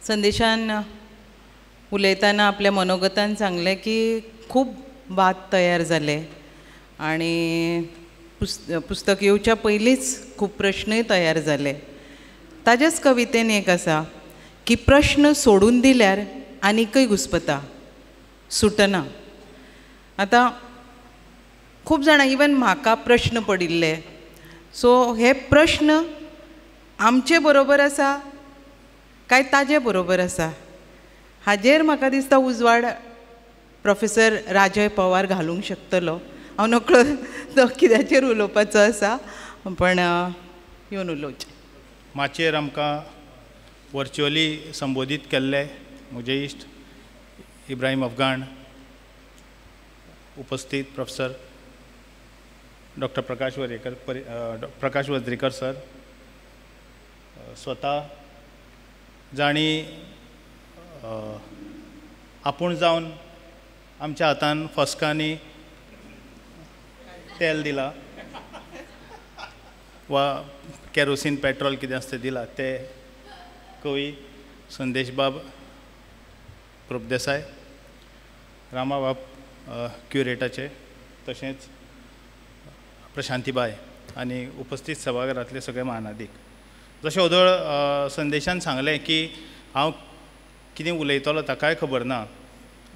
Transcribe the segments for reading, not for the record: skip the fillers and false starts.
संदेशान उलयतना आपल्या मनोगतान सांगलें की खूब वाद तयार जाले आनी पुस्तक येवच्या पयलींच खूब प्रश्नूय तयार जाले. ताज्याच कवितेन एक आसा की प्रश्न सोडून दिल्यार आनीकय घुस्पता, सुटना. आतां खूब जाणां इवन म्हाका प्रश्न पडिल्ले. सो हे प्रश्न आमचे बरोबर आसा काय ताजे बरोबर आसा हाजेर म्हाका दिसता उजवाड प्रोफेसर राजय पवार घालूंक शकतलो. हांव नकळो तो कित्याचेर उलोवपाचो आसा, पण येवन उलोवचें. माचयेर आमकां वर्च्युअली संबोधीत केल्ले म्हजे इश्ट इब्राहीम अफगाण, उपस्थित professor doctor Prakash Varekar, Prakash Vajrekar sir, स्वता जांणी आपूण जावन आमच्या हातान फस्कांनी तेल दिला वा केरोसीन पेट्रोल कितें आसता दिला ते कवी संदेशबाब प्रभुदेसाय, रामाबाब क्युरेटाचे, तशेंच प्रशांतीबाय आनी उपस्थित सभाघरांतले सगळे मानादीक. जशें ओदोळ संदेशान सांगलें की हांव कितें उलयतलो ताकाय खबर ना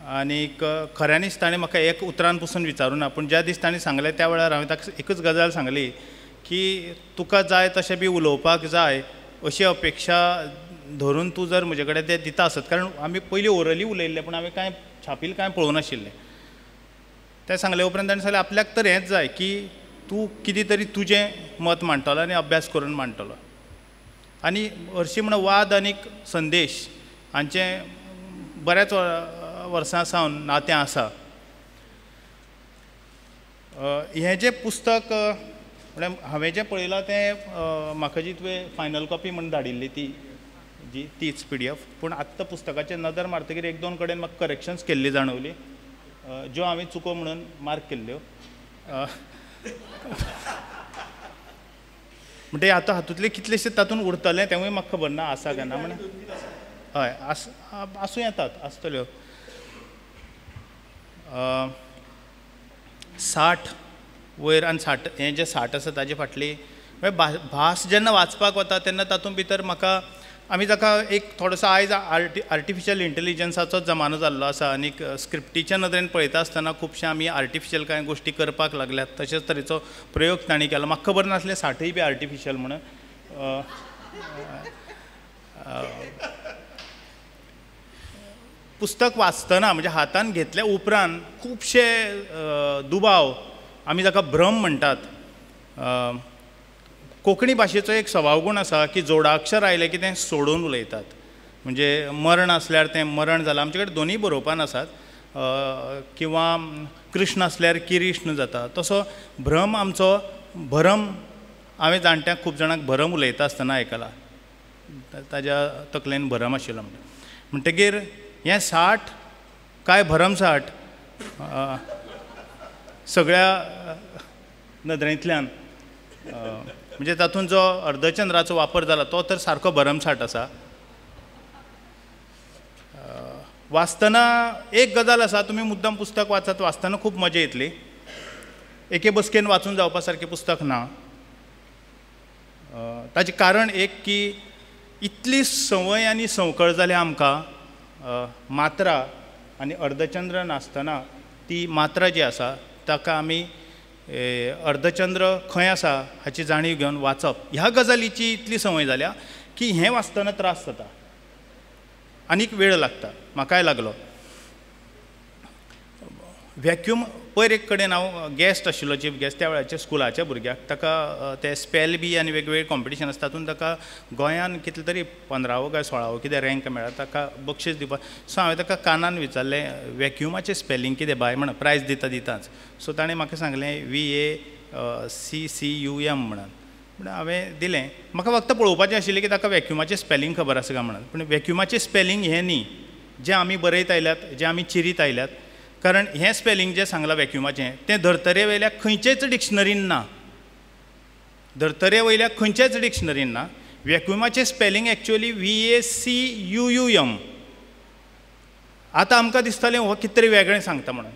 आनीक खऱ्यांनीच ताणें म्हाका एक उतरान पसून विचारूं ना, पूण ज्या दीस ताणें सांगलें त्या वेळार हांवें ताका एकच गजाल सांगली की तुका जाय तशें बी उलोवपाक जाय अशी अपेक्षा धरून तूं जर म्हजे कडेन तें दिता आसत, कारण आमी पयलीं ओरली उलयल्लें पूण हांवें कांय छापील कांय पळोवं नाशिल्लें. तें सांगले उपरांत ताणें सांगलें आपल्याक तर हेंच जाय की तूं कितें तरी तुजें मत मांडटलो आनी अभ्यास करून मांडटलो. आनी हरशीं म्हण वाद आनी संदेश हांचें बऱ्याच वर्सां सावन नातें आसा. हें जें पुस्तक म्हळ्यार हांवें जें पळयलां तें म्हाका जी तुवें फायनल कॉपी म्हण धाडिल्ली ती जी तीच PDF, पूण आत्तां पुस्तकाचेर नदर मारतकीर एक दोन कडेन म्हाका करेक्शन्स केल्ली जाणवली ज्यो हांवें चुको म्हणून मार्क केल्ल्यो. म्हणटे आतां हातूंतले कितलेशे तातूंत उरतलें तेंवूय म्हाका खबर ना आसा काय ना म्हण. हय आसूं येतात आसतल्यो. 60 वयर आनी 60 हें जें 60 आसा ताजे फाटली भास जेन्ना वाचपाक वता तेन्ना तातूंत भितर म्हाका आमी ताका एक थोडोसो आयज आर्टिफिशियल इंटेलिजन्साचो जमानो जाल्लो आसा आनीक स्क्रिप्टीच्या नदरेन पळयता आसतना खुबशे आमी आर्टिफिशियल कांय गोश्टी करपाक लागल्यात, तशेंच तरेचो प्रयोग तांणी केलो. म्हाका खबर नासलें 60य बी आर्टिफिशियल म्हणून. पुस्तक वाचतना म्हणजे हातान घेतल्या उपरांत खुबशे दुबाव, आमी ताका भ्रम म्हणटात. कोंकणी भाशेचो एक सभावगूण आसा की जोडाक्षर आयलें की तें सोडून उलयतात, म्हणजे मरण आसल्यार तें मरण जालां, आमचे कडेन दोनूय बरोवपान आसात, किंवा कृष्ण आसल्यार किरिष्ण जाता. तसो भ्रम आमचो भरम, हांवें जाणट्यांक खूब जाणांक भरम उलयता आसतना आयकला, ताज्या तकलेन भरम आशिल्लो म्हणटा. म्हणटगीर हें 60 काय भरम 60 सगळ्या नदरेंतल्यान म्हणजे तातूंत जो अर्धचंद्राचो वापर जाला तो तर सारको भरमसाठ आसा. वाचतना एक गजाल आसा, तुमी मुद्दम पुस्तक वाचत, वाचतना खूब मजा येतली. एके बसकेन वाचून जावपा सारकें पुस्तक ना. ताचें कारण एक की इतली संवय आनी संवकळ जाल्या आमकां मात्रा आनी अर्धचंद्र नासतना ती मात्रा जी आसा ताका आमी अर्धचंद्र खंय आसा हाची जाणीव घेवन वाचप ह्या गजालीची इतली संवय जाल्या की हें वाचतना त्रास जाता आनीक वेळ लागता. म्हाकाय लागलो. व्हॅक्यूम पयर एक कडेन हांव गेस्ट आशिल्लो, चीफ गेस्ट त्या वेळाचेर स्कुलाच्या भुरग्याक, ताका ते स्पेल बी आनी वेगवेगळे कॉम्पिटिशन आसता तातूंत ताका गोंयान कितले तरी 15वो काय 16वो कितें रँक मेळ्ळा, ताका बक्षीस दिवपाक. सो हांवें ताका कानान विचारलें व्हॅक्युमाचें स्पेलिंग कितें बाय म्हणून, प्रायज दिता दिताच. सो ताणें म्हाका सांगलें VACCUM म्हणून. पूण हांवें दिलें. म्हाका फक्त पळोवपाचें आशिल्लें की ताका व्हॅक्युमाचें स्पेलिंग खबर आसा काय म्हणून. पूण व्हॅक्युमाचें स्पेलिंग हें न्ही जें आमी बरयत आयल्यात, जें आमी चिरीत आयल्यात, कारण हें स्पेलिंग जें सांगलां व्हॅक्युमाचें तें धर्तरे वयल्या खंयचेच डिक्शनरीन ना, धर्तरे वयल्या खंयचेच डिक्शनरीन ना. वॅक्युमाचें स्पेलिंग एक्चुअली VACUUM. आतां आमकां दिसतलें हो कितें तरी वेगळें सांगता म्हणून.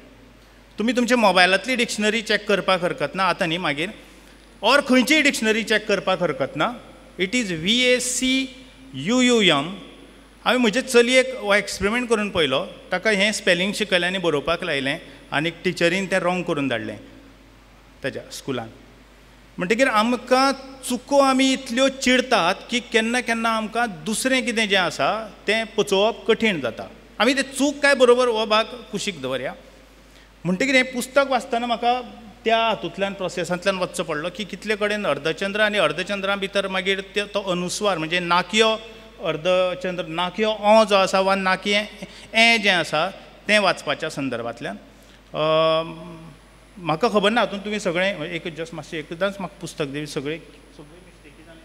तुमी तुमच्या मोबायलांतली डिक्शनरी चॅक करपाक हरकत ना आतां न्ही, मागीर ऑर खंयचीय डिक्शनरी चॅक करपाक हरकत ना. It is VACUUM. हांवें म्हजे चलयेक हो एक्सपेरिमेंट करून पळयलो, ताका हें स्पेलिंग शिकयलें आनी बरोवपाक लायलें आनी टिचरीन तें रोंग करून धाडलें ताज्या स्कुलान. म्हणटकीर आमकां चुको आमी इतल्यो चिडतात की केन्ना केन्ना आमकां दुसरें कितें जें आसा तें पचोवप कठीण जाता. आमी तें चूक काय बरोबर हो भाग कुशीक दवरया. म्हणटकीर हें पुस्तक वाचतना म्हाका त्या हातूंतल्यान प्रोसेसांतल्यान वचचो पडलो की कितले कडेन अर्धचंद्र आनी अर्धचंद्रा भितर मागीर तो अनुस्वार म्हणजे नाकयो अर्धचंद्र, नाकयो ओ जो आसा वा नाकये ए जें आसा तें वाचपाच्या संदर्भांतल्यान. म्हाका खबर ना हातूंत तुमी सगळें एक जस्ट मातशें एकदांच म्हाका पुस्तक दी, सगळें सगळ्यो मिस्टेकी जालें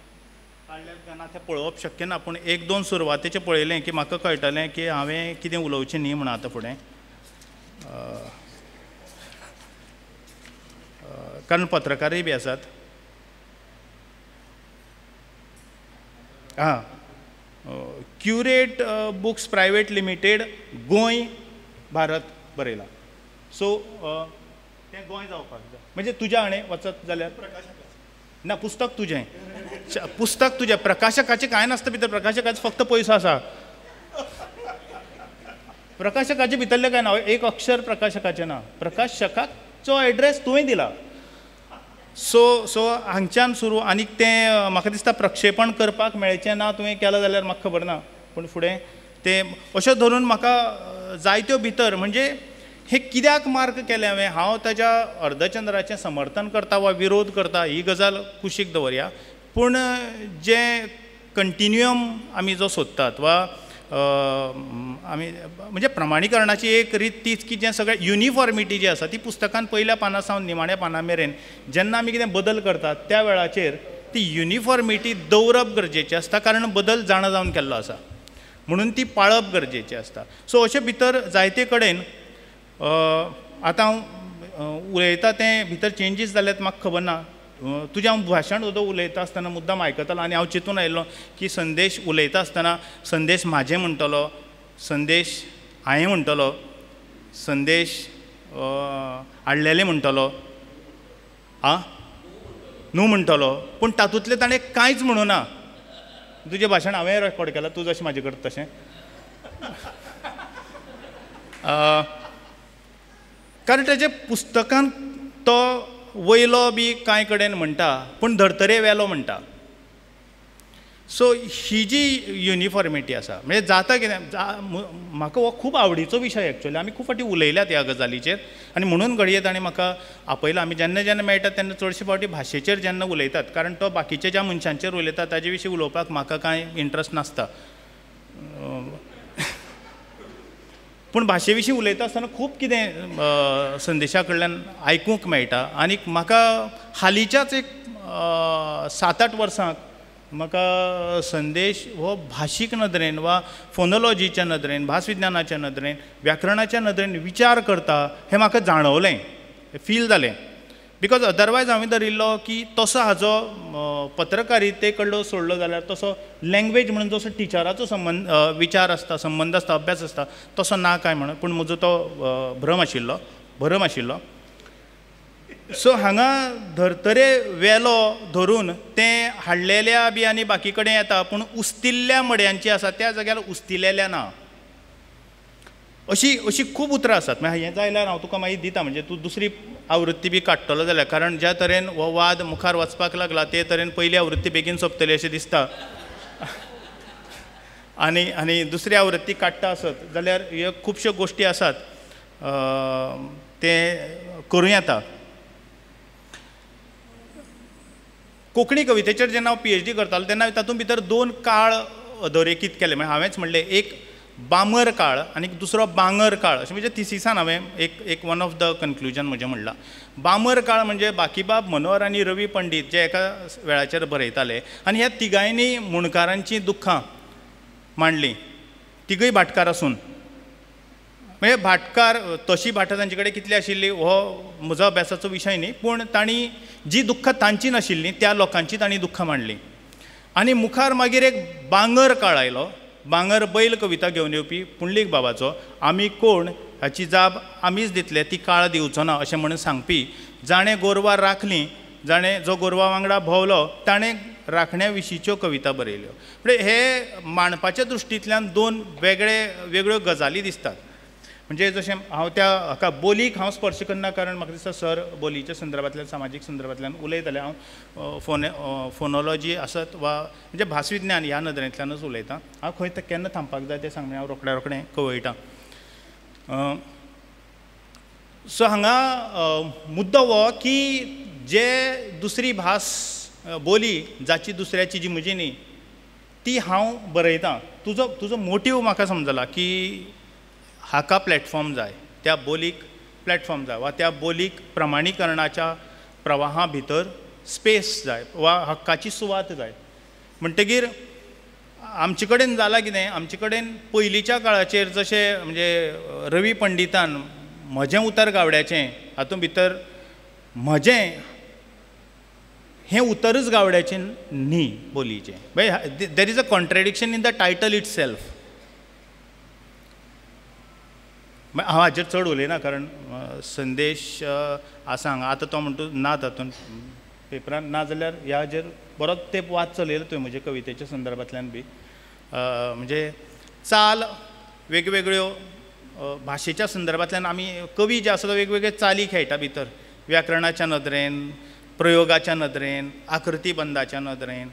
काडल्यार काय ना तें पळोवप शक्य ना, पूण एक दोन सुरवातेचें पळयलें की म्हाका कळटलें की हांवें कितें उलोवचें न्ही म्हूण आतां फुडें, कारण पत्रकारय बी आसात. आं, Curate Books Private Limited, Goa, Bharat बरयलां. सो तें गोंय जावपाक जाय, म्हणजे तुज्या हाणें वचत जाल्यार ना पुस्तक तुजें, पुस्तक तुजें, प्रकाशकाचें कांय नासता भितर, प्रकाशकाचो फक्त पयसो आसा, प्रकाशकाचें भितरलें कांय ना, एक अक्षर प्रकाशकाचें ना, प्रकाशकाचो एड्रेस तुवें दिला. सो सो हांगच्यान सुरू. आनीक तें म्हाका दिसता प्रक्षेपण करपाक मेळचें ना तुवें केलां जाल्यार म्हाका खबर ना, पूण फुडें तें अशें धरून म्हाका जायत्यो भितर म्हणजे हें कित्याक मार्क केलें हांवें, हांव ताज्या अर्धचंद्राचें समर्थन करता वा विरोध करता ही गजाल कुशीक दवरया, पूण जें कंटिन्युअम आमी जो सोदतात वा आमी म्हणजे प्रमाणीकरणाची एक रीत तीच की जें सगळें युनिफॉर्मिटी जी आसा ती पुस्तकान पयल्या पानां सावन निमाण्या पानां मेरेन जेन्ना आमी कितें बदल करतात त्या वेळाचेर ती युनिफॉर्मिटी दवरप गरजेचें आसता, कारण बदल जाणा जावन केल्लो आसा म्हणून ती पाळप गरजेचें आसता. सो अशें भितर जायते कडेन आतां हांव उलयता तें भितर चेंजीस जाल्यात म्हाका खबर ना. तुजें हांव भाशण सुद्दां उलयता आसतना मुद्दाम आयकतालो आनी हांव चिंतून आयिल्लो की संदेश उलयता आसतना संदेश म्हाजें म्हणटलो, संदेश हांवें म्हणटलो, संदेश हाडलेलें म्हणटलो, आं न्हू म्हणटलो, पूण तातूंतलें ताणें कांयच म्हणूं ना. तुजें भाशण हांवें रेकॉर्ड केलां, तूं जशें म्हाजें करता तशें. कारण ताच्या पुस्तकान तो वयलो बी कांय कडेन म्हणटा पूण धर्तरे वेलो म्हणटा. सो ही जी युनिफॉर्मिटी आसा म्हणजे जाता कितें, म्हाका हो खूब आवडीचो विशय एक्चुअली, आमी खूब फावटी उलयल्यात ह्या गजालीचेर आनी म्हणून घडये ताणें म्हाका आपयला. आमी जेन्ना जेन्ना मेळटा तेन्ना चडशे फावटी भाशेचेर जेन्ना उलयतात, कारण तो बाकीच्या ज्या मनशांचेर उलयता ताजे विशीं उलोवपाक म्हाका कांय इंट्रस्ट नासता, पूण भाशे विशीं उलयता आसतना खूब कितें संदेशा कडल्यान आयकूंक मेळटा. आनी म्हाका हालींच्याच एक 7-8 वर्सांक म्हाका संदेश हो भाशीक नदरेन वा फोनोलॉजीच्या नदरेन, भासविज्ञानाच्या नदरेन, व्याकरणाच्या नदरेन विचार करता हें म्हाका जाणवलें, फील जालें. Because otherwise हांवें धरिल्लो की तसो हाजो पत्रकारिते कडलो सोडलो जाल्यार तसो लँग्वेज म्हणून जसो टिचराचो संबंद विचार आसता, संबंद आसता, अभ्यास आसता तसो ना काय म्हणून, पूण म्हजो तो भ्रम आशिल्लो, भरम आशिल्लो. सो हांगा धर्तरे वेलो धरून तें हाडलेल्या बी आनी बाकी कडेन येता, पूण उस्तिल्ल्या मड्यांची आसा त्या जाग्यार उस्तिलेल्या ना, अशी अशी खूब उतरां आसात. मागीर हें जाल्यार हांव तुका मागीर दिता, म्हणजे तूं दुसरी आवृत्ती बी काडटलो जाल्यार, कारण ज्या तरेन हो वाद मुखार वचपाक लागला ते तरेन पयली आवृत्ती बेगीन सोंपतली अशें दिसता, आनी आनी दुसरी आवृत्ती काडटा आसत जाल्यार ह्यो खुबश्यो गोश्टी आसात तें करूं येता. कोंकणी कवितेचेर जेन्ना हांव PhD करतालो तेन्ना तातूंत भितर दोन काळ अधोरेखीत केले, म्हणजे हांवेंच म्हणलें एक बामर काळ आनी दुसरो बांगर काळ, अशें म्हणजे थिसिसान हांवें एक एक वन ऑफ the conclusion म्हजें म्हणलां. बामर काळ म्हणजे बाकीबाब, मनोहर आनी रवी पंडीत जे एका वेळाचेर बरयताले आनी ह्या तिगांयनी मुणकारांचीं दुख्खां मांडलीं, तिगूय भाटकार आसून. म्हणजे भाटकार तशी भाटां तांचे कडेन कितली आशिल्ली हो म्हजो अभ्यासाचो विशय न्ही, पूण तांणी जी दुख्खां तांची नाशिल्लीं त्या लोकांची तांणी दुख्खां मांडलीं. आनी मुखार मागीर एक बांगर काळ आयलो, बांगर बैल कविता घेवन येवपी पुंडलीक बाबाचो, आमी कोण हाची जाप आमीच दितले, ती काळ दिवचो ना अशें म्हणून सांगपी, जाणें गोरवां राखलीं, जाणें जो गोरवां वांगडा भोंवलो ताणें राखण्या विशींच्यो कविता बरयल्यो. म्हणजे हे मांडपाच्या दृश्टींतल्यान दोन वेगळे वेगळ्यो गजाली दिसतात. म्हणजे जशें हांव त्या हाका बोलीक हांव स्पर्श करना, कारण म्हाका दिसता सर बोलीच्या संदर्भांतल्यान सामाजीक संदर्भांतल्यान उलयताले, हांव फोनोलॉजी आसत वा म्हणजे भासविज्ञान ह्या नदरेंतल्यानूच उलयतां. हांव खंय केन्ना थांबपाक जाय तें सांगलें, हांव रोखड्या रोखडें कळयतां. सो हांगा मुद्दो हो की जे दुसरी भास बोली जाची दुसऱ्याची जी म्हजी न्ही ती हांव बरयतां. तुजो तुजो मोटीव म्हाका समजला की हाका प्लॅटफॉर्म जाय, त्या बोलीक प्लॅटफॉर्म जाय वा त्या बोलीक प्रमाणीकरणाच्या प्रवाहा भितर स्पेस जाय वा हक्काची सुवात जाय. म्हणटगीर आमचे कडेन जालां कितें, आमचे कडेन पयलींच्या काळाचेर जशें म्हणजे रवी पंडितान म्हजें उतर गावड्याचें हातूंत भितर म्हजें हें उतरच गावड्याचें न्ही बोलीचें, म्हणजे there is a contradiction in the title itself. हांव हाजेर चड उलयना कारण संदेश आसा हांगा, आतां तो म्हणटा ना तातूंत पेपरान ना जाल्यार ह्या हाजेर बरोच तेंप वाद चलयलो तुवें म्हजे कवितेच्या संदर्भांतल्यान बी. म्हणजे चाल वेगवेगळ्यो भाशेच्या संदर्भांतल्यान आमी कवी जे आसा तो वेगवेगळे चाली खेळटा भितर, व्याकरणाच्या नदरेन, प्रयोगाच्या नदरेन, आकृतीबंधाच्या नदरेन,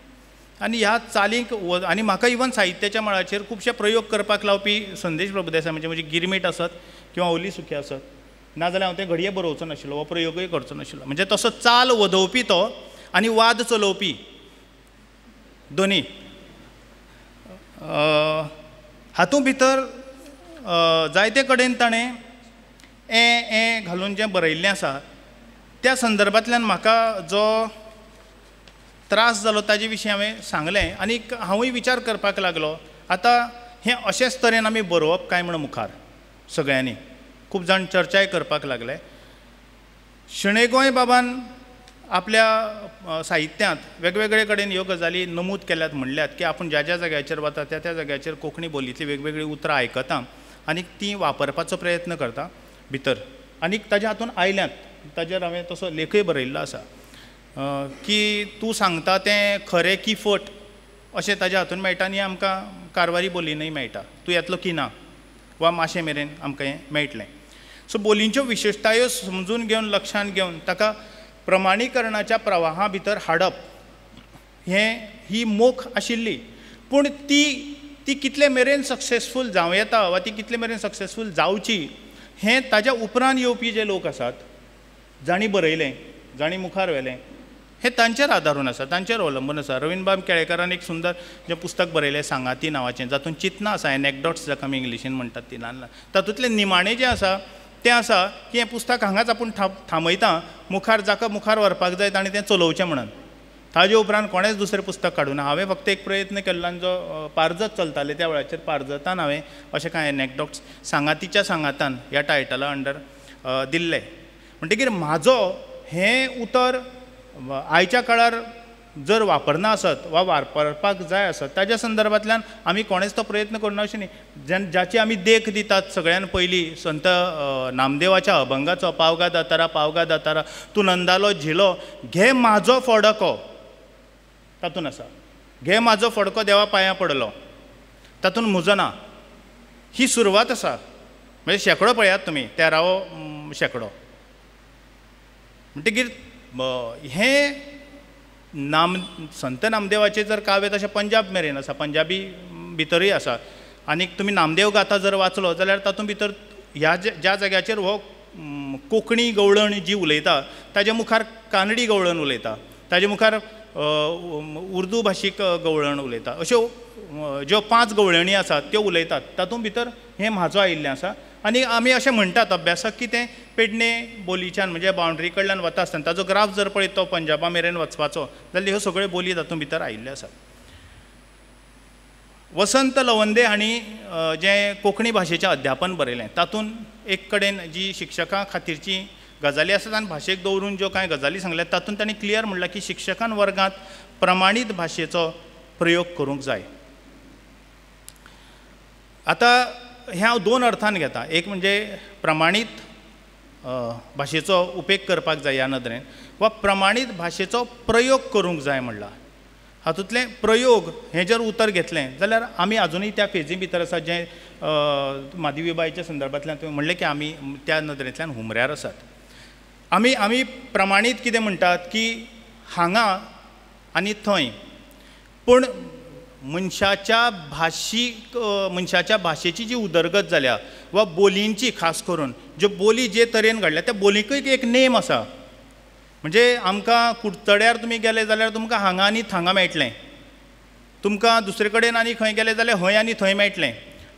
आनी ह्या चालींक आनी म्हाका इवन साहित्याच्या मळाचेर खुबशे प्रयोग करपाक लावपी संदेश प्रभुदेसाय, म्हणजे म्हजी गिरमीट आसत किंवा ओली सुखी आसत, नाजाल्यार हांव तें घडये बरोवचो नाशिल्लो हो प्रयोगूय करचो नाशिल्लो. म्हणजे तसो चाल वदोवपी तो आनी वाद चलोवपी दोनी. हातूंत भितर जायते कडेन ताणें ए ए घालून जें बरयल्लें आसा त्या संदर्भांतल्यान म्हाका जो त्रास जालो ताजे विशीं हांवें सांगलें आनी हांवूय विचार करपाक लागलो आतां हें अशेंच तरेन आमी बरोवप काय म्हूण मुखार सगळ्यांनी खूब जाण चर्चाय करपाक लागले. शणै गोंयबाबान आपल्या साहित्यांत वेगवेगळे कडेन ह्यो गजाली नमूद केल्यात, म्हणल्यात की आपूण ज्या ज्या जाग्याचेर वता त्या त्या जाग्याचेर कोंकणी बोलींतलीं वेगवेगळीं उतरां आयकता आनी तीं वापरपाचो प्रयत्न करता भितर, आनी ताज्या हातून आयल्यात, ताजेर हांवें तसो लेखय बरयल्लो आसा की तूं सांगता तें खरें की फट अशें ताज्या हातून मेळटा आनी आमकां कारवारी बोलीनूय मेळटा, तूं येतलो की ना वा माशें मेरेन आमकां हें मेळटलें. सो बोलींच्यो विशेशतायो समजून घेवन लक्षांत घेवन ताका प्रमाणीकरणाच्या प्रवाहा भितर हाडप हें ही मोख आशिल्ली, पूण ती ती कितले मेरेन सक्सेसफूल जावं येता वा ती कितले मेरेन सक्सेसफूल जावची हें ताज्या उपरांत येवपी जे लोक आसात, जांणी बरयलें, जांणी मुखार व्हेलें, हें तांचेर आदारून आसा, तांचेर अवलंबून आसा. रवीन्द्रबाब केळेकारान एक सुंदर जें पुस्तक बरयलें सांगाती नांवाचें, जातूंत चिंतनां आसा, एनॅक्डॉट्स जाका आमी इंग्लिशीन म्हणटात ती ल्हान ल्हान, तातूंतलें निमाणें जें आसा तें आसा की हें पुस्तक हांगाच आपूण थांबयता, मुखार जाका मुखार व्हरपाक जाय ताणें तें चलोवचें म्हणून. ताजे उपरांत कोणेंच दुसरें पुस्तक काडूना. हांवें फक्त एक प्रयत्न केल्लो आनी जो पारजत चलताले त्या वेळाचेर पारजतान हांवें अशें कांय एनॅक्डॉट्स सांगातीच्या सांगातान ह्या टायटला अंडर दिल्ले. म्हणटकीर म्हाजो हें उतर आयच्या काळार जर वापरना आसत वा वापरपाक जाय आसत ताज्या संदर्भांतल्यान आमी कोणेंच तो प्रयत्न करूना अशें न्ही. जाची आमी देख दितात सगळ्यान पयलीं संत नामदेवाच्या अभंगाचो, पावगा दातारा पावगा दातारा तूं नंदालो झिलो घे म्हाजो फडको, तातूंत आसा घे म्हाजो फडको देवा पांयां पडलो, तातूंत म्हजो ना, ही सुरवात आसा. म्हणजे शेंकडो पळयात तुमी, 13वो शेंकडो. म्हणटकीर हें नाम संत नामदेवाचें जर काव्य तशें पंजाब मेरेन आसा, पंजाबी भितरूय आसा, आनी तुमी नामदेव गाथा जर वाचलो जाल्यार तातूंत भितर ह्या ज्या जाग्याचेर हो कोंकणी गवळण जी उलयता ताज्या मुखार कानडी गवळण उलयता, ताज्या मुखार उर्दू भाशीक गवळण उलयता, अश्यो ज्यो 5 गवळणी आसात त्यो उलयतात, तातूंत भितर हें म्हाजो आयिल्लें आसा. आनी आमी अशें म्हणटात अभ्यासक की तें पेडणे बोलीच्यान म्हणजे बावंड्री कडल्यान वता आसतना ताजो ग्राफ जर पळयत तो पंजाबा मेरेन वचपाचो जाल्यार ह्यो सगळ्यो बोली तातूंत भितर आयिल्ल्यो आसात. वसंत लवंदे हांणी जें कोंकणी भाशेचें अध्यापन बरयलें तातूंत एक कडेन जी शिक्षकां खातीरची गजाली आसात आनी भाशेक दवरून ज्यो कांय गजाली सांगल्यात तातूंत तांणी क्लियर म्हणलां की शिक्षकान वर्गांत प्रमाणीत भाशेचो प्रयोग करूंक जाय. आतां हें हांव दोन अर्थान घेता. एक म्हणजे प्रमाणीत भाशेचो उपेग करपाक जाय ह्या नदरेन, वा प्रमाणीत भाशेचो प्रयोग करूंक जाय म्हणला. हातूंतलें प्रयोग हें जर उतर घेतलें जाल्यार आमी आजुनूय त्या फेजी भितर आसा जें माधवीबायच्या संदर्भांतल्यान तुवें म्हणलें की आमी त्या नदरेंतल्यान हुमऱ्यार आसात. आमी आमी प्रमाणीत कितें म्हणटात की हांगा आनी थंय, पूण मनशाच्या भाशीक मनशाच्या भाशेची जी उदरगत जाल्या वा बोलींची, खास करून ज्यो बोली जे तरेन घडल्या त्या बोलीकूय एक नेम आसा. म्हणजे आमकां कुडचड्यार तुमी गेले जाल्यार तुमकां हांगा आनी थांगा मेळटलें, तुमकां दुसरे कडेन आनी खंय गेले जाल्यार हय आनी थंय मेळटलें,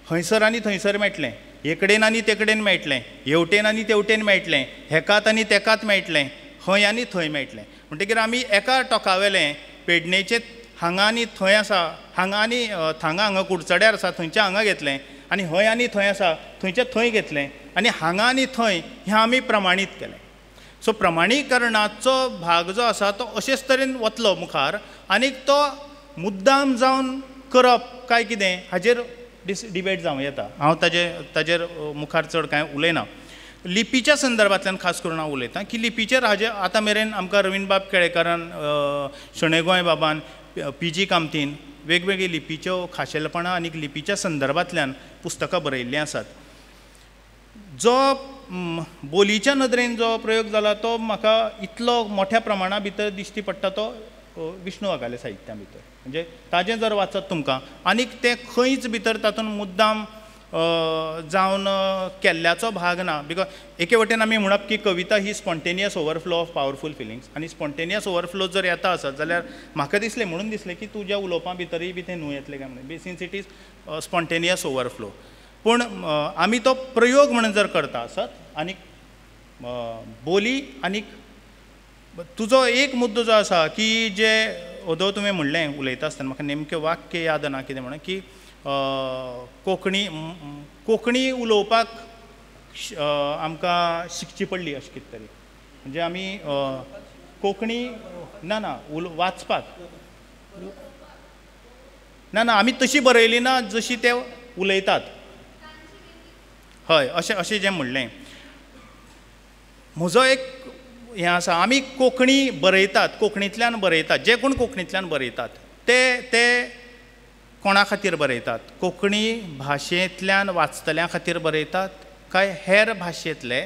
हयसर आनी थंयसर मेळटलें, हे कडेन आनी ते कडेन मेळटलें, हेवटेन आनी तेवटेन मेळटलें, हेकात आनी तेकात मेळटलें, हय आनी थंय मेळटलें. म्हणटकीर आमी एका टोकावेलें पेडणेचें हांगा आनी थंय आसा, हांगा आनी थांगा हांगा कुडचड्यार आसा थंयचें हांगा घेतलें, आनी हय आनी थंय आसा थंयचें थंय घेतलें, आनी हांगा आनी थंय हें आमी प्रमाणीत केलें. सो प्रमाणीकरणाचो भाग जो आसा तो अशेच तरेन वतलो मुखार, आनी तो मुद्दाम जावन करप काय कितें हाजेर डिबेट जावं येता. हांव ताजेर मुखार चड कांय उलयना. लिपीच्या संदर्भांतल्यान खास करून हांव उलयतां की लिपीचेर हाजे आतां मेरेन आमकां रवीन्द्रबाब केळेकारान, शणै गोंयबाबान, पी जी कामतीन वेगवेगळी लिपीच्यो खाशेलपणां आनी लिपीच्या संदर्भांतल्यान पुस्तकां बरयिल्लीं आसात. जो बोलीच्या नदरेन जो प्रयोग जाला तो म्हाका इतलो मोठ्या प्रमाणा भितर दिश्टी पडटा तो विष्णू वाघाले साहित्या भितर. म्हणजे ताजें जर वाचत तुमकां आनीक तें खंयच भितर तातूंत मुद्दाम जावन केल्ल्याचो भाग ना. Because एके वटेन आमी म्हणप की कविता ही spontaneous overflow of powerful feelings, आनी स्पॉन्टेनियस ओवरफ्लो जर येता आसत जाल्यार म्हाका दिसलें म्हणून दिसलें की तुज्या उलोवपा भितरूय बी तें न्हू येतलें काय म्हणून, since it is spontaneous overflow. पूण आमी तो प्रयोग म्हणून जर करता आसत आनी बोली आनी तुजो एक मुद्दो जो आसा की जे ओदो तुवें म्हणलें उलयता आसतना म्हाका नेमकें वाक्य याद ना कितें म्हणून की कोंकणी कोंकणी उलोवपाक आमकां शिकची पडली अशें कितें तरी. म्हणजे आमी कोंकणी ना ना वाचपाक ना ना आमी तशी बरयली ना जशी ते उलयतात. हय, अशें अशें जें म्हणलें म्हजो एक हें आसा, आमी कोंकणी बरयतात, कोंकणींतल्यान बरयतात, जे कोण कोंकणींतल्यान बरयतात ते ते कोणा खातीर बरयतात? कोंकणी भाशेंतल्यान वाचतल्यां खातीर बरयतात काय हेर भाशेंतले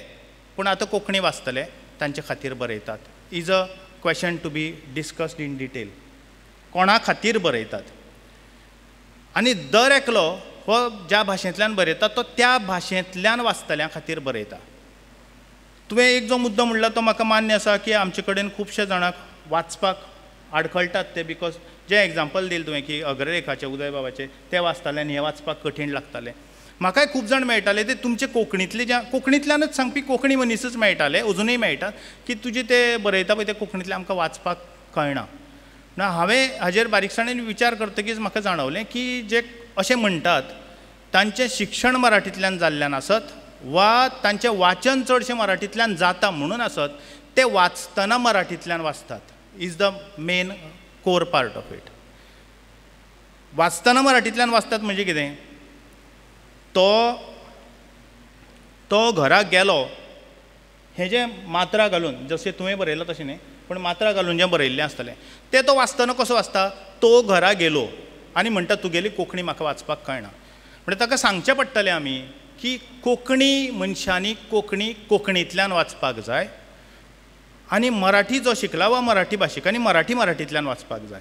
पूण आतां कोंकणी वाचतले तांचे खातीर बरयतात? Is a question to be discussed in detail. कोणा खातीर बरयतात? आनी दर एकलो हो ज्या भाशेंतल्यान बरयता तो त्या भाशेंतल्यान वाचतल्यां खातीर बरयता. तुवें एक जो मुद्दो म्हणला तो म्हाका मान्य आसा की आमचे कडेन खुबशे जाणांक वाचपाक आडखळटात ते, because जें एग्जाम्पल दिलें तुवें की अग्रलेखाचें उदयबाबाचें तें वाचतालें आनी हें वाचपाक कठीण लागतालें. म्हाकाय खूब जाण मेळटाले ते तुमचे कोंकणींतले, ज्या कोंकणींतल्यानच सांगपी कोंकणी मनीसच मेळटाले, अजुनूय मेळटात की तुजें ते बरयता पळय तें कोंकणींतलें आमकां वाचपाक कळना. ना हांवें हाजेर बारीकसाणेन विचार करतकीच म्हाका जाणवलें की जे अशें म्हणटात तांचें शिक्षण मराठींतल्यान जाल्ल्यान आसत वा तांचें वाचन चडशें मराठींतल्यान जाता म्हणून आसत, ते वाचतना मराठींतल्यान वाचतात. Is the main core part of it. वाचतना मराठींतल्यान वाचतात म्हणजे कितें, तो तो घरा गेलो हें जें मात्रा घालून, जशें तुवें बरयलां तशें न्ही पूण मात्रा घालून जें बरयल्लें आसतलें तें तो वाचतना कसो वाचता? तो घरा गेलो आनी म्हणटा तुगेली कोंकणी म्हाका वाचपाक कळना. म्हणजे ताका सांगचें पडटलें आमी की कोंकणी मनशांनी कोंकणी कोंकणींतल्यान वाचपाक जाय आनी मराठी जो शिकला वा मराठी भाशिकांनी मराठी मराठींतल्यान वाचपाक जाय.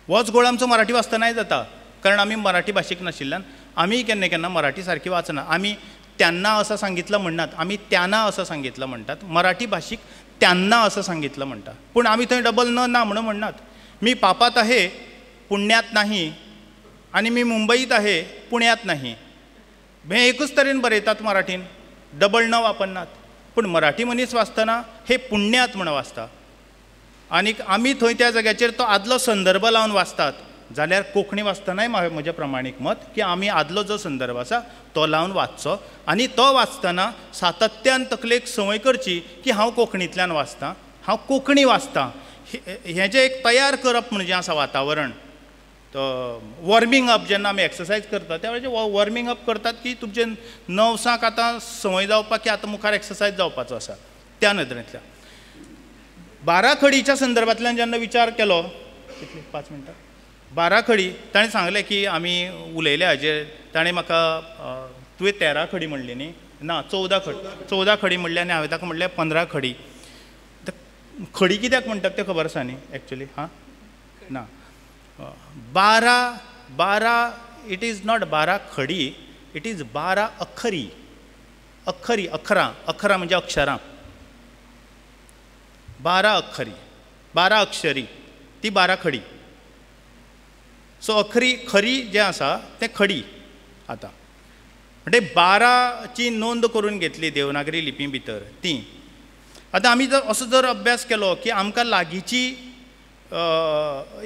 होच गोळ आमचो मराठी वाचतनाय जाता, कारण आमी मराठी भाशीक नाशिल्ल्यान आमी केन्ना केन्ना मराठी सारकी वाचना. आमी त्यांना असं सांगितलं म्हणनात, आमी त्यांना असं सांगितलं म्हणटात. मराठी भाशीक त्यांना असं सांगितलं म्हणटात, पूण आमी थंय डबल न ना म्हणून म्हणनात. मी पापात आहे पुण्यात नाही आनी मी मुंबईत आहे पुण्यात नाही, हें एकूच तरेन बरयतात मराठीन, डबल न वापरनात. पूण मराठी मनीस वाचतना हे पुण्यात म्हण वाचता आनीक आमी थंय त्या जाग्याचेर तो आदलो संदर्भ लावन वाचतात. जाल्यार कोंकणी वाचतनाय म्हजें प्रमाणीक मत की आमी आदलो जो संदर्भ आसा तो लावन वाचचो आनी तो वाचतना सातत्यान तकलेक संवय करची की हांव कोंकणींतल्यान वाचतां, हांव कोंकणी वाचतां. हें जें एक तयार करप म्हणजे आसा वातावरण, वॉर्मींग अप जेन्ना आमी एक्सरसायज करता त्या वेळाचेर वॉर्मींग अप करतात की तुमचे नवसाक आतां संवय जावपाक की आतां मुखार एक्सरसायज जावपाचो आसा त्या नदरेंतल्यान. बाराखडीच्या संदर्भांतल्यान जेन्ना विचार केलो, कितली 5 मिनटां, बाराखडी ताणें सांगलें की आमी उलयले हाजेर, ताणें म्हाका तुवें 13 खडी म्हणली न्ही, ना 14 खडी, 14 खडी म्हणली आनी हांवें ताका म्हणलें 15 खडी. खडी कित्याक म्हणटात तें खबर आसा न्ही एक्चुली? हां ना, 12 it is not 12 खडी, it is 12 अखरी. अखरी अखरां, अखरां म्हणजे अक्षरां, 12 अखरी, 12 अक्षरी, ती 12 खडी. सो अखरी खरी जें आसा तें खडी. आतां म्हणजे 12ची नोंद करून घेतली देवनागरी लिपी भितर ती. आतां आमी जर असो जर अभ्यास केलो की आमकां लागींची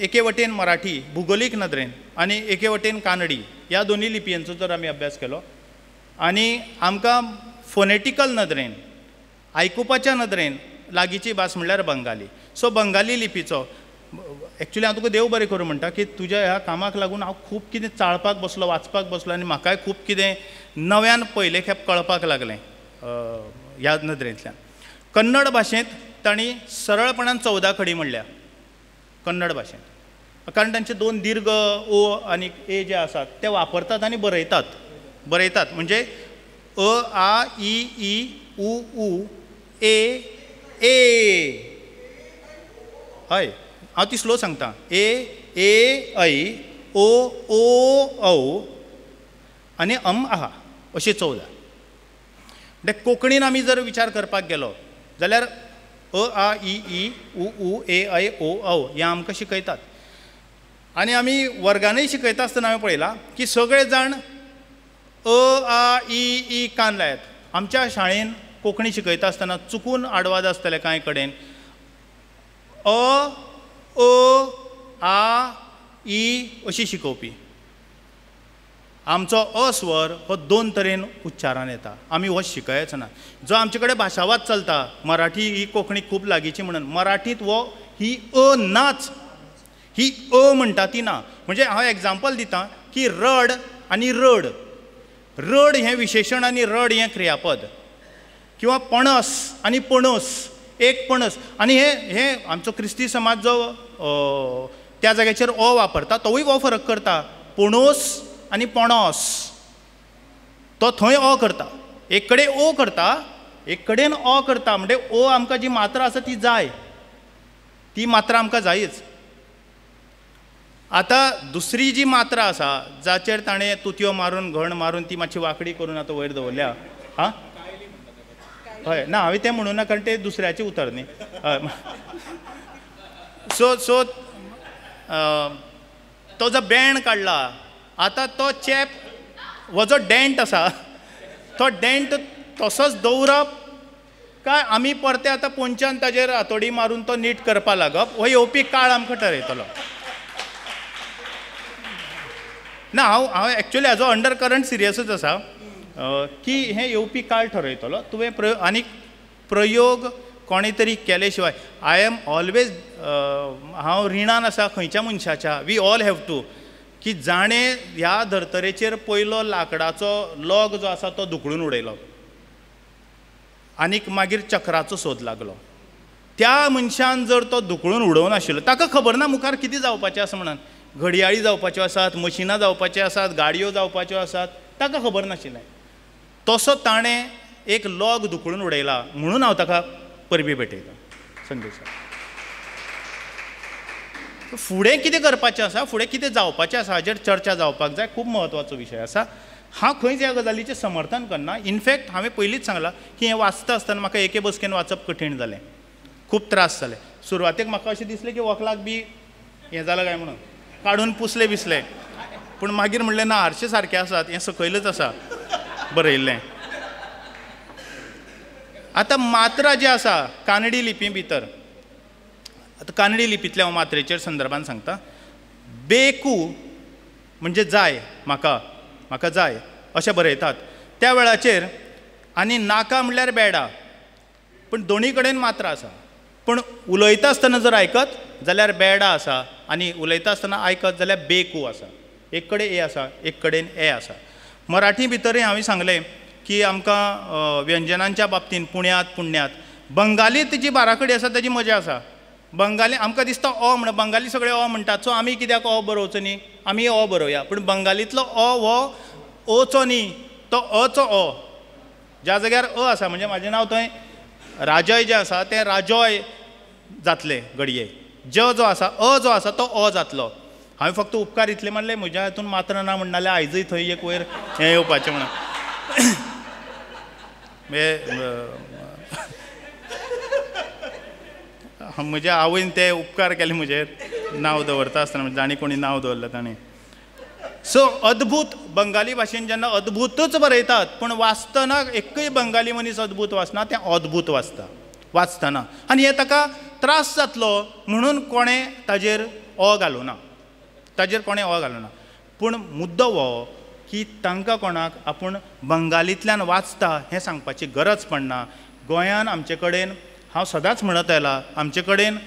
एके वटेन मराठी भुगोलीक नदरेन आनी एके वटेन कानडी ह्या दोनूय लिपयांचो जर आमी अभ्यास केलो आनी आमकां फोनेटिकल नदरेन आयकुपाच्या नदरेन लागींची भास म्हणल्यार बंगाली. सो बंगाली लिपीचो एक्चुली हांव तुका देव बरें करूं म्हणटा की तुज्या ह्या कामाक लागून हांव खूब कितें चाळपाक बसलो, वाचपाक बसलो आनी म्हाकाय खूब कितें नव्यान पयले खेप कळपाक लागलें ह्या नदरेंतल्यान. कन्नड भाशेंत तांणी सरळपणान 14 खडी म्हणल्या कन्नड भाशेंत, कारण तांचे 2 दीर्घ ओ आनी ए जे आसात ते वापरतात आनी बरयतात, बरयतात म्हणजे अ आ इ ई उ ऊ ए ए. हय हांव ती स्लो सांगता, ए ए ऐ ओ ओ औ आनी अम आहा अशें 14. म्हणजे कोंकणीन आमी जर विचार करपाक गेलो जाल्यार अ आ इ ई उ ऊ ए ऐ ओ औ हें आमकां शिकयतात आनी आमी वर्गानूय शिकयता आसतना हांवें पळयलां की सगळे जाण अ आ इ ई कान लायात. आमच्या शाळेन कोंकणी शिकयता आसतना चुकून आडवाद आसतले कांय कडेन अ अ आ इ अशी शिकोवपी. आमचो अ स्वर हो 2 तरेन उच्चारान येता, आमी हो शिकयच ना. जो आमचे कडेन भाशावाद चलता, मराठी ही कोंकणी खूब लागींची म्हणून, मराठींत हो ही अ नाच, ही अ म्हणटा ती ना. म्हणजे हांव एग्जाम्पल दिता की रड आनी रड, रड हें विशेशण आनी रड हें क्रियापद, किंवा पणस आनी पणस, एक पणस. आनी हे हे आमचो क्रिस्ती समाज जो त्या जाग्याचेर अ वापरता तोवूय हो फरक करता, पणोस आनी पणोस, तो थंय अ करता, एक कडेन ओ करता, एक कडेन अ करता. म्हणजे ओ आमकां जी मात्रा आसा ती जाय, ती मात्रा आमकां जायच. आतां दुसरी जी मात्रा आसा जाचेर ताणें तुतयो मारून घण मारून ती मातशी वांकडी करून आतां वयर दवरल्या. हां हय, ना हांवें तें म्हणूं ना कारण तें दुसऱ्याचें उतर न्ही. हय, सो सो तो जो बेण काडला आतां तो चेप हो जो डेंट आसा तो डेंट तसोच दवरप काय आमी परते आतां पोंच्यान ताजेर हातोडी मारून तो नीट करपा लागप, हो येवपी काळ आमकां ठरयतलो. ना हांव हांव एक्चुली हाजो अंडर करंट सिरियसूच आसा की हें येवपी काळ ठरयतलो. तुवें प्रयोग आनी प्रयोग कोणें तरी केले शिवाय I am always हांव रिणान आसा खंयच्या मनशाच्या, we all have to, की जाणें ह्या धर्तरेचेर पयलो लांकडाचो लॉग जो आसा तो धुकळून उडयलो आनीक मागीर चक्राचो सोद लागलो. त्या मनशान जर तो धुकळून उडोवं नाशिल्लो, ताका खबर ना मुखार कितें जावपाचें आसा म्हणून, घडयाळी जावपाच्यो आसात, मशिनां जावपाच्यो आसात, गाडयो जावपाच्यो आसात, ताका खबर नाशिल्लें. तसो ताणें एक लॉग धुकळून उडयला म्हणून हांव ताका परबी भेटयता संदेशा. फुडें कितें करपाचें आसा, फुडें कितें जावपाचें आसा हाजेर चर्चा जावपाक जाय, खूब म्हत्वाचो विशय आसा. हांव खंयच ह्या गजालीचें समर्थन करना. इनफॅक्ट हांवें पयलींच सांगलां की हें वाचता आसतना म्हाका एके बसकेन वाचप कठीण जालें, खूब त्रास जाले. सुरवातेक म्हाका अशें दिसलें की वकलाक बी हें जालां काय म्हणून काडून पुसले बिसले, पूण मागीर म्हणलें ना आरशे सारके आसात, हें सकयलच आसा बरयल्लें. आतां मात्रा जी आसा कानडी लिपी भितर, आतां कानडी लिपींतल्या हांव मात्रेचेर संदर्भान सांगता. बेकू म्हणजे जाय, म्हाका म्हाका जाय अशें बरयतात त्या वेळाचेर, आनी नाका म्हणल्यार बेडा, पूण दोनी कडेन मात्रा आसा. पूण उलयता आसतना जर आयकत जाल्यार बेडा आसा आनी उलयता आसतना आयकत जाल्यार बेकू आसा, एक कडेन ए आसा, एक कडेन ए आसा. मराठी भितरूय हांवें सांगलें की आमकां व्यंजनांच्या बाबतींत पुण्यांत पुण्यात, बंगालीत जी बाराखडी आसा ताजी मजा आसा. बंगाली आमकां दिसता अ म्हण, बंगाली सगळे अ म्हणटात, सो आमी कित्याक अ बरोवचो न्ही, आमी अ बरोवया. पूण बंगालींतलो अ हो ओचो न्ही, तो अचो अ. ज्या जाग्यार अ आसा, म्हणजे म्हाजें नांव थंय राजय जें आसा तें राजोय जातलें घडये, ज जो आसा अ जो आसा तो अ जातलो. हांवें फक्त उपकार इतले मानले, म्हज्या हातून मात्र ना म्हणनाले आयजूय थंय एक वयर हें येवपाचें म्हणून. म्हज्या आवयन ते उपकार केले म्हजेर नांव दवरता आसतना, जाणी कोणी नांव दवरलें ताणें. सो अद्भूत बंगाली भाशेन जेन्ना अद्भुतूच बरयतात, पूण वाचतना एकूय बंगाली मनीस अद्भूत वाचना, तें अद्भूत वाचता वाचतना, आनी हें ताका त्रास जातलो म्हणून कोणें ताजेर अ घालूना, ताजेर कोणें अ घालूना. पूण मुद्दो हो की तांकां कोणाक आपूण बंगालींतल्यान वाचता हें सांगपाची गरज पडना. गोंयान आमचे कडेन, हांव सदांच म्हणत आयला, आमचे कडेन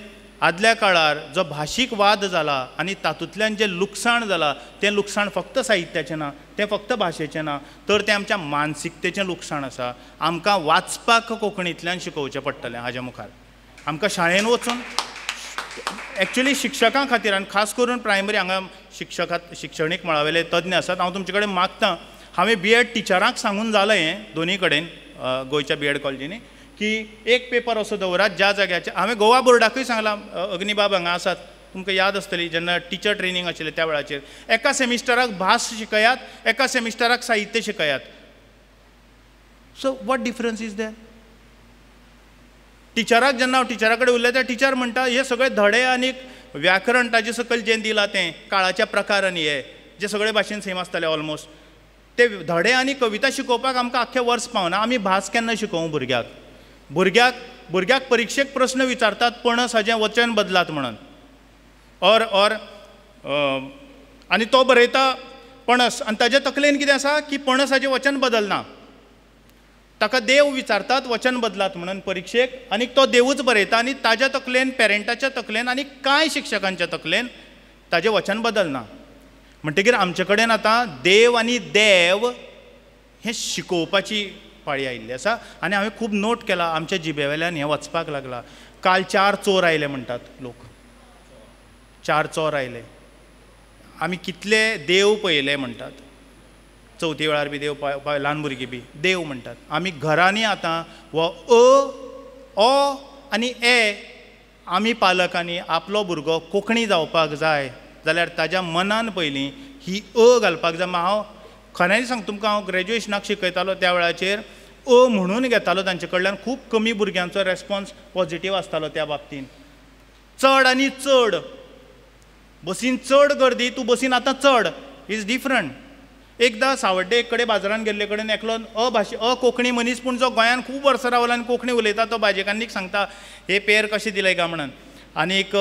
आदल्या काळार जो भाशीक वाद जाला आनी तातूंतल्यान जें लुकसाण जालां तें लुकसाण फक्त साहित्याचें ना, तें फक्त भाशेचें ना, तर तें आमच्या मानसिकतेचें लुकसाण आसा. आमकां वाचपाक कोंकणींतल्यान शिकोवचें पडटलें. हाज्या मुखार आमकां शाळेन वचून एक्चुली शिक्षकां खातीर आनी खास करून प्रायमरी हांगा शिक्षकां शिक्षणीक मळावेले तज्ञ आसात, हांव तुमचे कडेन मागतां, हांवें बी एड टिचरांक सांगून जालें हें दोनी कडेन गोंयच्या बी एड कॉलेजींनी की एक पेपर असो दवरात ज्या जाग्याचेर, हांवें गोवा बोर्डाकूय सांगलां, अग्निबाब हांगा आसात तुमकां याद आसतली जेन्ना टिचर ट्रेनींग आशिल्लें त्या वेळाचेर, एका सेमिस्टराक भास शिकयात, एका सेमिस्टराक साहित्य शिकयात. So what difference is there? टिचराक जेन्ना हांव टिचरा कडेन उलयता, टिचर म्हणटा हे सगळे धडे आनी व्याकरण ताजे सकयल जें दिलां तें काळाच्या प्रकार आनी हे जे सगळे भाशेन सेम आसताले ऑलमोस्ट, ते धडे आनी कविता शिकोवपाक आमकां आख्खें वर्स पावना. आमी भास केन्ना शिकोवं भुरग्याक? भुरग्याक भुरग्याक परिक्षेक प्रस्न विचारतात पणस हाजें वचन बदलात म्हणून, ऑर ऑर आनी तो बरयता पणस, आनी ताज्या तकलेन कितें आसा की पणस हाजें वचन बदलना. ताका देव विचारतात वचन बदलात म्हणून परिक्षेक, आनी तो देवूच बरयता, आनी ताज्या तकलेन, पेरंटाच्या तकलेन आनी कांय शिक्षकांच्या तकलेन ताजें वचन बदलना. म्हणटकीर आमचे कडेन आतां देव आनी देव हें शिकोवपाची पाळी आयिल्ली आसा. आनी हांवें खूब नोट केला, आमच्या जिबे वेल्यान हें वचपाक लागलां. काल 4 चोर आयले म्हणटात लोक, 4 चोर आयले. आमी कितले देव पळयले म्हणटात, चवथी वेळार बी देव ल्हान भुरगीं बी देव म्हणटात. आमी घरांनी आतां हो अ, ओ आनी ए आमी पालकांनी आपलो भुरगो कोंकणी जावपाक जाय जाल्यार ताज्या मनान पयलीं ही अ घालपाक जाय. हांव खऱ्यांनी सांग तुमकां, हांव ग्रेज्युएशनाक शिकयतालो त्या वेळाचेर अ म्हणून घेतालो तांचे कडल्यान, खूब कमी भुरग्यांचो रेस्पोन्स पॉजिटीव आसतालो त्या बाबतीन. चड आनी चड, बसीन चड गर्दी, तूं बसीन आतां चड, is different. एकदां सावड्डे एक कडेन बाजारान गेल्ले कडेन एकलो अ भाशे अ कोंकणी मनीस, पूण जो गोंयान खूब वर्सां रावला आनी कोंकणी उलयता, तो भाजेकान्नीक सांगता हे पेर कशें दिले काय म्हणून, आनीक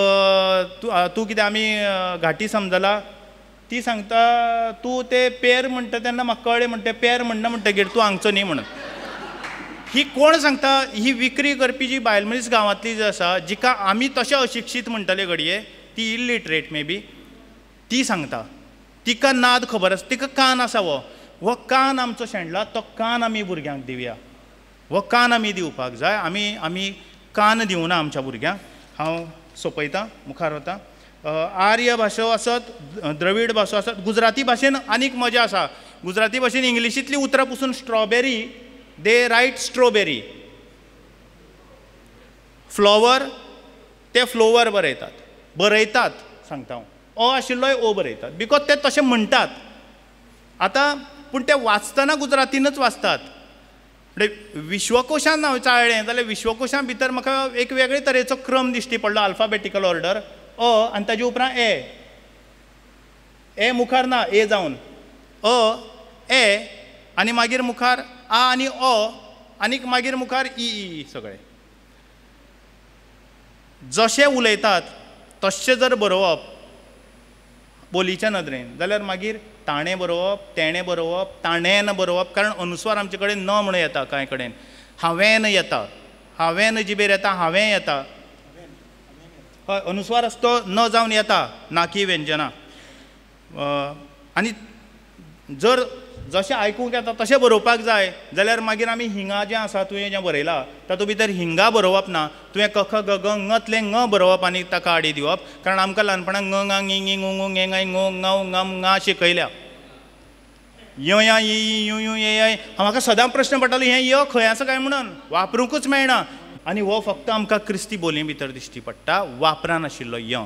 तूं कितें आमी घाटी समजला? ती सांगता तूं ते पेर म्हणटा तेन्ना म्हाका कळ्ळें म्हणटा, पेर म्हणना म्हणटगीर तूं हांगचो न्ही म्हणून. ही कोण सांगता? ही विक्री करपी जी बायल मनीस गांवांतली जी आसा, जिका आमी तशें अशिक्षीत म्हणटले घडये, ती इलिटरेट मे बी, ती सांगता. तिका नाद खबर आसा, तिका कान आसा, हो हो कान आमचो शेणला, तो कान आमी भुरग्यांक दिवया, हो कान आमी दिवपाक जाय. आमी आमी कान दिवना आमच्या भुरग्यांक. हांव सोंपयतां, मुखार वता. आर्य भाशो आसत, द्रवीड भासो आसत, गुजराती भाशेन आनीक मजा आसा. गुजराती भाशेन इंग्लिशींतलीं उतरां पसून स्ट्रॉबेरी, दे रायट स्ट्रॉबेरी, फ्लॉवर ते फ्लोवर बरयतात, बरयतात सांगता हांव, अ आशिल्लोय ओ बरयतात, because ते तशें म्हणटात. आतां पूण ते वाचतना गुजरातीनच वाचतात. म्हणजे विश्वकोशान हांव चाळ्ळें जाल्यार विश्वकोशां भितर म्हाका एक वेगळे तरेचो क्रम दिश्टी पडलो, अल्फाबेटिकल ऑर्डर, अ आनी ताजे उपरांत ए, ए मुखार ना, ए जावन अ ए आनी मागीर मुखार आ आनी अ आनीक मागीर मुखार ई ई सगळे. जशें उलयतात तशें जर बरोवप बोलीच्या नदरेन जाल्यार मागीर ताणें बरोवप, तेणें बरोवप, ताणेन बरोवप, कारण अनुस्वार आमचे कडेन न म्हणून येता कांय कडेन, हांवेन येता, हांवेन जिबेर येता, हांवें येता, हय, अनुस्वार आसा तो न जावन येता नाकी व्यंजनां. आनी जर जशें आयकूंक येता तशें बरोवपाक जाय जाल्यार मागीर आमी हिंगा जें आसा तुवें जें बरयलां तातूंत भितर हिंगा बरोवप ना, तुवें क ख ग घ ङतलें ङ बरोवप आनी ताका आडी दिवप, कारण आमकां ल्हानपणान ङ ङा ङी ङी ङु ङू ङे ङै ङो ङव ङम ङा शिकयल्या. य या इ ई यु यू ये य, म्हाका सदां प्रश्न पडटालो हें य खंय आसा काय म्हणून, वापरूंकूच मेळना. आनी हो फक्त आमकां क्रिस्ती बोलये भितर दिश्टी पडटा, वापरान आशिल्लो य.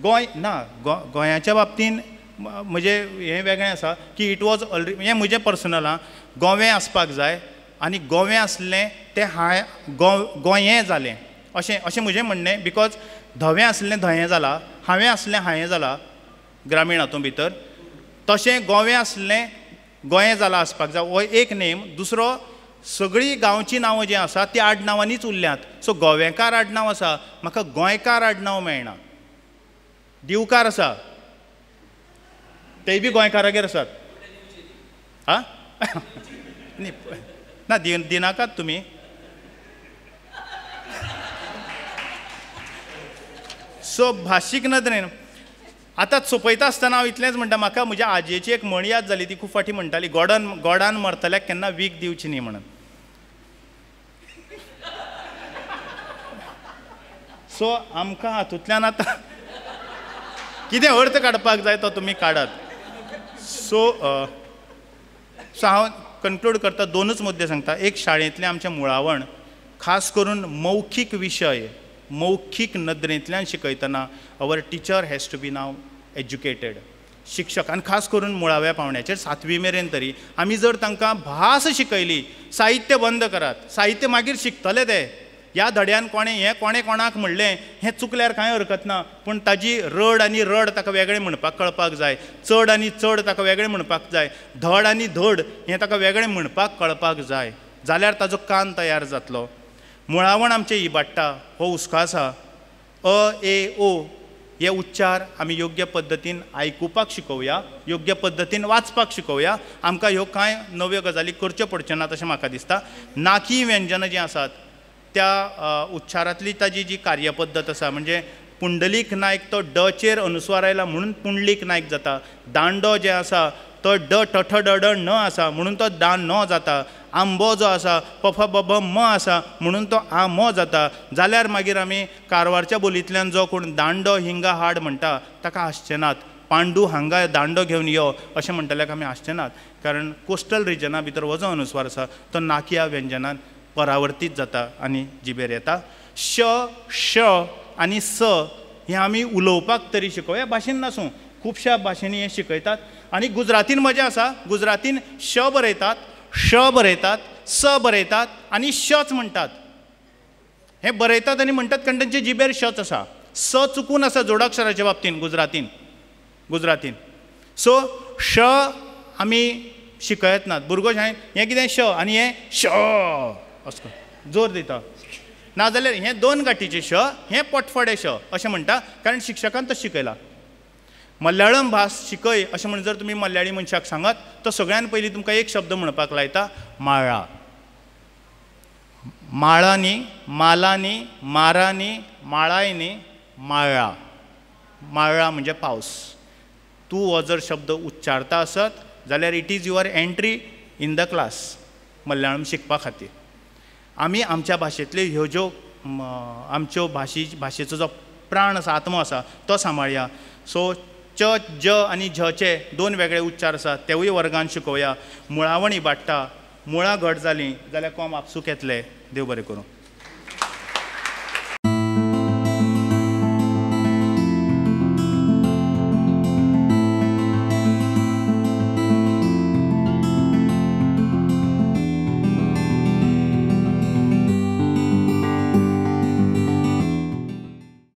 गोंय ना, गोंयाच्या बाबतीन म्हजें हें वेगळें आसा की it was already, हें म्हजें पर्सनल आं, गोवें आसपाक जाय आनी गोवें आसलें तें हांवें गोंयें जालें अशें अशें म्हजें म्हणणें, because धवें आसलें धयें जालां, हांवें आसलें हांयें जालां ग्रामीण हातूंत भितर, तशें गोवें आसलें गोंयें जालां आसपाक जाय, हो एक नेम. दुसरो, सगळीं गांवचीं नांवां जीं आसा तीं आडनांवांनीच उरल्यांत. सो गोवेंकार आडनांव आसा, म्हाका गोंयकार आडनांव मेळना. दिवकार आसा, तेय बी गोंयकारागेर आसात. आं न्ही ना, दिनाकात तुमी. सो भाशीक नदरेन आतां सोंपयता आसतना हांव इतलेंच म्हणटा, म्हाका म्हज्या आजयेची एक म्हण याद जाली, ती खूब फाटीं म्हणटाली, गोडान गोडान मरतल्याक केन्ना वीख दिवची न्ही म्हणून. सो आमकां हातूंतल्यान आतां कितें अर्थ काडपाक जाय तो तुमी काडात. सो सो हांव कन्क्लूड करता, दोनूच मुद्दे सांगता. एक, शाळेंतलें आमचें मुळावण, खास करून मौखीक विशय मौखीक नदरेंतल्यान शिकयतना our teacher has to be now educated. शिक्षक, आनी खास करून मुळाव्या पावंड्याचेर 7वी मेरेन तरी आमी जर तांकां भास शिकयली, साहित्य बंद करात, साहित्य मागीर शिकतले ते. ह्या धड्यान कोणें हें कोणें कोणाक म्हणलें हें चुकल्यार कांय हरकत ना, पूण ताजी रड आनी रड ताका वेगळें म्हणपाक कळपाक जाय, चड आनी चड ताका वेगळें म्हणपाक जाय, धड आनी धड हें ताका वेगळें म्हणपाक कळपाक जाय, जाल्यार ताजो कान तयार जातलो. मुळावण आमचें इबाडटा हो हुस्को आसा. अ ए ओ हे उच्चार आमी योग्य पद्दतीन आयकुपाक शिकोवया, योग्य पद्दतीन वाचपाक शिकोवया. आमकां ह्यो कांय नव्यो गजाली करच्यो पडच्यो नात अशें म्हाका दिसता. नाकी व्यंजनां जीं आसात त्या उच्चारांतली ताजी जी कार्यपद्दत आसा, म्हणजे पुंडलीक नायक तो डचेर अनुस्वार आयला म्हणून पुंडलीक नायक जाता, दांडो जे आसा तो ड टठ ड ड न आसा म्हणून तो दा न जाता, आंबो जो आसा पफ ब म आसा म्हणून तो आ म जाता. जाल्यार मागीर आमी कारवारच्या बोलींतल्यान जो कोण दांडो हिंगा हाड म्हणटा ताका हांसचे नात, पांडू हांगा दांडो घेवन यो अशें म्हणटल्याक आमी हांसचे नात, कारण कोस्टल रिजना भितर हो जो अनुस्वार आसा तो नाकया व्यंजनान परावर्तीत जाता आनी जिबेर येता. श श आनी स हें आमी उलोवपाक तरी शिकोवया, भाशेन नासूं, खुबश्या भाशेंनी हें शिकयतात. आनी गुजरातीन मजा आसा, गुजरातीन श बरयतात, श बरयतात, स बरयतात आनी शच म्हणटात. हें बरयतात आनी म्हणटात कारण तांचे जिबेर शच आसा, स चुकून आसा जोडाक्षराच्या बाबतीन गुजरातीन गुजरातीन. सो श आमी शिकयत नात, भुरगो शाळेंत हें कितें श आनी हें श असो जोर दिता, नाजाल्यार हें दोन गांठीचें श हें पोटफोडें श अशें म्हणटा, कारण शिक्षकान तो शिकयला. मल्याळम भास शिकय अशें म्हण जर तुमी मल्याळी मनशाक सांगत तो सगळ्यान पयलीं तुमकां एक शब्द म्हणपाक लायता, माळा. माळा न्ही, माला न्ही, मारा न्ही, माळाय न्ही, माळा. माळा म्हणजे पावस. तूं हो जर शब्द उच्चारता आसत जाल्यार it is your entry in the class Malayalam शिकपा खातीर. आमी आमच्या भाशेंतल्यो ह्यो ज्यो आमच्यो भाशेचो जो प्राण आसा, आत्मो आसा तो सांबाळया. सो च ज आनी झचे दोन वेगळे उच्चार आसात तेवूय वर्गान शिकोवया. मुळावण इबाडटा, मुळां घट जालीं जाल्यार कोम आपसूक येतले. देव बरें करूं.